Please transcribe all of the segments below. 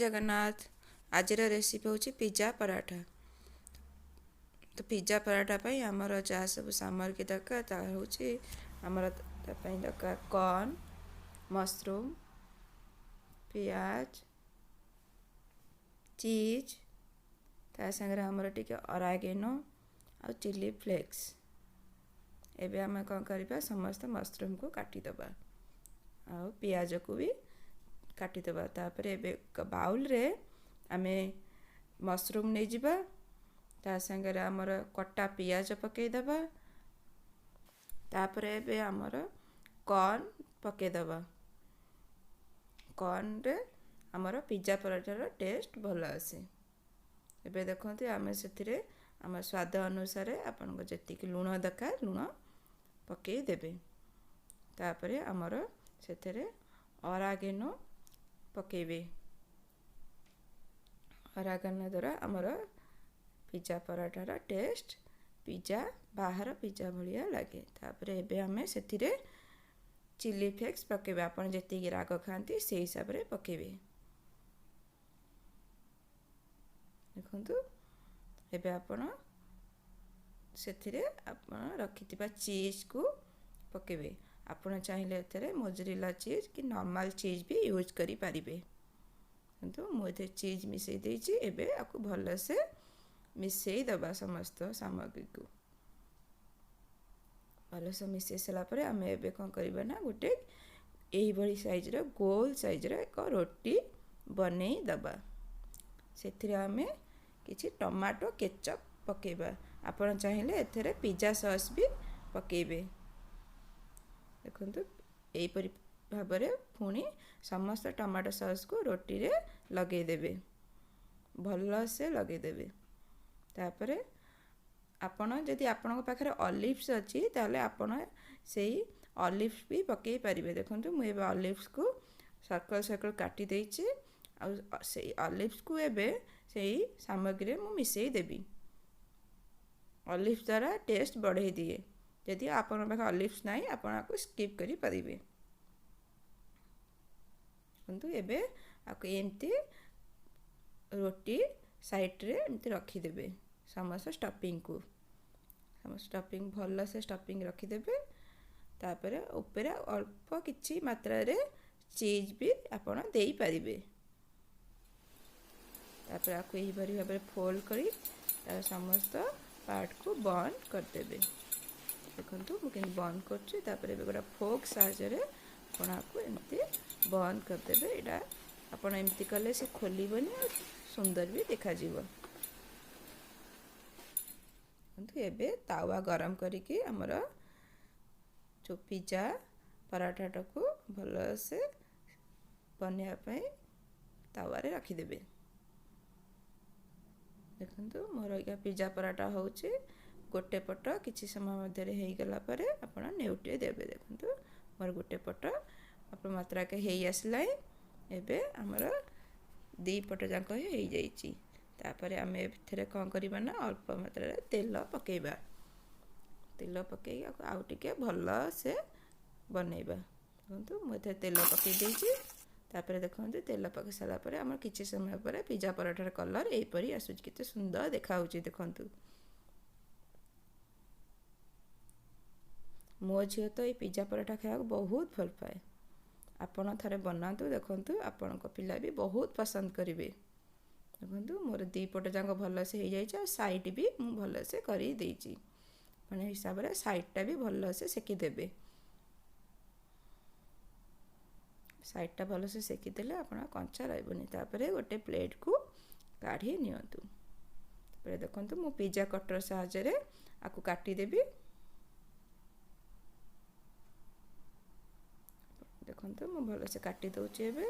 ଜଗନ୍ନାଥ। ଆଜିର ରେସିପି ହେଉଛି ପିଜା ପରାଠା। ତ ପିଜା ପରାଠା ପାଇଁ ଆମର ଯାହା ସବୁ ସାମଗ୍ରୀ ଦରକାର, ତାହା ହେଉଛି ଆମର ତା ପାଇଁ ଦରକାର କର୍ନ, ମସରୁମ୍, ପିଆଜ, ଚିଜ୍, ତା ସାଙ୍ଗରେ ଆମର ଟିକେ ଅରାଗେନୋ ଆଉ ଚିଲି ଫ୍ଲେକ୍ସ। ଏବେ ଆମେ କ'ଣ କରିବା? ସମସ୍ତ ମସରୁମ୍କୁ କାଟିଦେବା ଆଉ ପିଆଜକୁ ବି କାଟିଦେବା। ତାପରେ ଏବେ ଏକ ବାଉଲରେ ଆମେ ମସରୁମ୍ ନେଇଯିବା, ତା ସାଙ୍ଗରେ ଆମର କଟା ପିଆଜ ପକାଇଦେବା। ତାପରେ ଏବେ ଆମର କର୍ନ ପକାଇଦେବା। କର୍ନରେ ଆମର ପିଜା ପରଠାର ଟେଷ୍ଟ ଭଲ ଆସେ। ଏବେ ଦେଖନ୍ତୁ, ଆମେ ସେଥିରେ ଆମ ସ୍ୱାଦ ଅନୁସାରେ ଆପଣଙ୍କ ଯେତିକି ଲୁଣ ଦରକାର ଲୁଣ ପକାଇଦେବେ। ତାପରେ ଆମର ସେଥିରେ ଅରାଗେନୋ ପକାଇବେ। ଅରାଗେନୋ ଦ୍ୱାରା ଆମର ପିଜା ପରଠାର ଟେଷ୍ଟ ପିଜା ବାହାର ପିଜା ଭଳିଆ ଲାଗେ। ତାପରେ ଏବେ ଆମେ ସେଥିରେ ଚିଲି ଫ୍ଲେକ୍ସ ପକାଇବା। ଆପଣ ଯେତିକି ରାଗ ଖାଆନ୍ତି ସେଇ ହିସାବରେ ପକାଇବେ। ଦେଖନ୍ତୁ, ଏବେ ଆପଣ ସେଥିରେ ଆପଣ ରଖିଥିବା ଚିଜ୍କୁ ପକାଇବେ। ଆପଣ ଚାହିଁଲେ ଏଥିରେ ମୋଜରିଲା ଚିଜ୍ କି ନର୍ମାଲ୍ ଚିଜ୍ ବି ୟୁଜ୍ କରିପାରିବେ, କିନ୍ତୁ ମୁଁ ଏଥିରେ ଚିଜ୍ ମିଶାଇ ଦେଇଛି। ଏବେ ଆକୁ ଭଲସେ ମିଶାଇ ଦେବା। ସମସ୍ତ ସାମଗ୍ରୀକୁ ଭଲସେ ମିଶାଇ ସାରିଲା ପରେ ଆମେ ଏବେ କ'ଣ କରିବା ନା ଗୋଟେ ଏଇଭଳି ସାଇଜ୍ର, ଗୋଲ ସାଇଜ୍ର ଏକ ରୋଟି ବନେଇ ଦେବା। ସେଥିରେ ଆମେ କିଛି ଟମାଟୋ କେଚପ୍ ପକାଇବା। ଆପଣ ଚାହିଁଲେ ଏଥିରେ ପିଜା ସସ୍ ବି ପକାଇବେ। ଦେଖନ୍ତୁ, ଏହିପରି ଭାବରେ ପୁଣି ସମସ୍ତ ଟମାଟୋ ସସ୍କୁ ରୋଟିରେ ଲଗାଇଦେବେ, ଭଲସେ ଲଗାଇଦେବେ। ତାପରେ ଆପଣ ଯଦି ଆପଣଙ୍କ ପାଖରେ ଅଲିଭ୍ସ ଅଛି, ତାହେଲେ ଆପଣ ସେଇ ଅଲିଭ୍ସ ବି ପକାଇ ପାରିବେ। ଦେଖନ୍ତୁ, ମୁଁ ଏବେ ଅଲିଭ୍ସକୁ ସର୍କଲ୍ ସର୍କଲ୍ କାଟି ଦେଇଛି ଆଉ ସେଇ ଅଲିଭ୍ସକୁ ଏବେ ସେଇ ସାମଗ୍ରୀରେ ମୁଁ ମିଶାଇ ଦେବି। ଅଲିଭ୍ସ ଦ୍ୱାରା ଟେଷ୍ଟ ବଢ଼େଇ ଦିଏ। ଯଦି ଆପଣଙ୍କ ପାଖରେ ଅଲିଭ୍ସ ନାହିଁ, ଆପଣ ଆକୁ ସ୍କିପ୍ କରିପାରିବେ। କିନ୍ତୁ ଏବେ ଆକୁ ଏମିତି ରୋଟି ସାଇଡ଼୍ରେ ଏମିତି ରଖିଦେବେ। ସମସ୍ତ ଷ୍ଟଫିଙ୍ଗକୁ, ସମସ୍ତ ଷ୍ଟଫିଙ୍ଗ ଭଲସେ ଷ୍ଟଫିଙ୍ଗ ରଖିଦେବେ। ତାପରେ ଉପରେ ଅଳ୍ପ କିଛି ମାତ୍ରାରେ ଚିଜ୍ ବି ଆପଣ ଦେଇପାରିବେ। ତାପରେ ଆକୁ ଏହିପରି ଭାବରେ ଫୋଲ୍ଡ କରି ତାର ସମସ୍ତ ପାର୍ଟକୁ ବନ୍ଦ କରିଦେବେ। ଦେଖନ୍ତୁ, ମୁଁ କେମିତି ବନ୍ଦ କରୁଛି। ତାପରେ ଏବେ ଗୋଟେ ଫୋକ୍ ସାହାଯ୍ୟରେ ଆପଣ ଆକୁ ଏମିତି ବନ୍ଦ କରିଦେବେ। ଏଇଟା ଆପଣ ଏମିତି କଲେ ସେ ଖୋଲିବନି ଆଉ ସୁନ୍ଦର ବି ଦେଖାଯିବ। କିନ୍ତୁ ଏବେ ତାୱା ଗରମ କରିକି ଆମର ଯେଉଁ ପିଜା ପରାଠାଟାକୁ ଭଲସେ ବନେଇବା ପାଇଁ ତାୱାରେ ରଖିଦେବେ। ଦେଖନ୍ତୁ, ମୋର ଏଇକା ପିଜା ପରାଠା ହେଉଛି। ଗୋଟେ ପଟ କିଛି ସମୟ ମଧ୍ୟରେ ହେଇଗଲା ପରେ ଆପଣ ନେଉଟିଏ ଦେବେ। ଦେଖନ୍ତୁ, ମୋର ଗୋଟେ ପଟ ଅଳ୍ପ ମାତ୍ରାକେ ହେଇ ଆସିଲାଣି। ଏବେ ଆମର ଦୁଇ ପଟ ଯାକ ହେଇଯାଇଛି। ତାପରେ ଆମେ ଏଥିରେ କ'ଣ କରିବା ନା ଅଳ୍ପ ମାତ୍ରାରେ ତେଲ ପକାଇବା। ତେଲ ପକାଇକି ଆଉ ଟିକେ ଭଲସେ ବନେଇବା। ଦେଖନ୍ତୁ, ମୁଁ ଏଥିରେ ତେଲ ପକାଇ ଦେଇଛି। ତାପରେ ଦେଖନ୍ତୁ, ତେଲ ପକାଇ ସାରିଲା ପରେ ଆମର କିଛି ସମୟ ପରେ ପିଜା ପରଠାର କଲର୍ ଏହିପରି ଆସୁଛି। କେତେ ସୁନ୍ଦର ଦେଖାହେଉଛି ଦେଖନ୍ତୁ। ମୋ ଝିଅ ତ ଏଇ ପିଜା ପରଠା ଖାଇବାକୁ ବହୁତ ଭଲ ପାଏ। ଆପଣ ଥରେ ବନାନ୍ତୁ, ଦେଖନ୍ତୁ ଆପଣଙ୍କ ପିଲା ବି ବହୁତ ପସନ୍ଦ କରିବେ। ଦେଖନ୍ତୁ, ମୋର ଦୁଇ ପଟ ଯାକ ଭଲସେ ହେଇଯାଇଛି ଆଉ ସାଇଡ଼୍ ବି ମୁଁ ଭଲସେ କରିଦେଇଛି। ଆପଣ ହିସାବରେ ସାଇଡ଼୍ଟା ବି ଭଲସେ ସେକିଦେବେ। ସାଇଡ଼୍ଟା ଭଲସେ ସେକିଦେଲେ ଆପଣ କଞ୍ଚା ରହିବନି। ତାପରେ ଗୋଟେ ପ୍ଲେଟ୍କୁ କାଢ଼ି ନିଅନ୍ତୁ। ତାପରେ ଦେଖନ୍ତୁ, ମୁଁ ପିଜା କଟର ସାହାଯ୍ୟରେ ଆକୁ କାଟିଦେବି। ଦେଖନ୍ତୁ, ମୁଁ ଭଲସେ କାଟି ଦେଉଛି। ଏବେ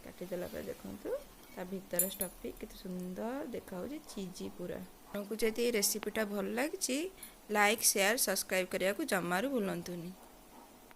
କାଟିଦେଲା ପରେ ଦେଖନ୍ତୁ, ତା ଭିତର ଷ୍ଟଫିଂ କେତେ ସୁନ୍ଦର ଦେଖାହେଉଛି, ଚିଜି ପୁରା। ଆପଣଙ୍କୁ ଯଦି ଏ ରେସିପିଟା ଭଲ ଲାଗିଛି, ଲାଇକ୍, ସେୟାର, ସବସ୍କ୍ରାଇବ୍ କରିବାକୁ ଜମାରୁ ଭୁଲନ୍ତୁନି।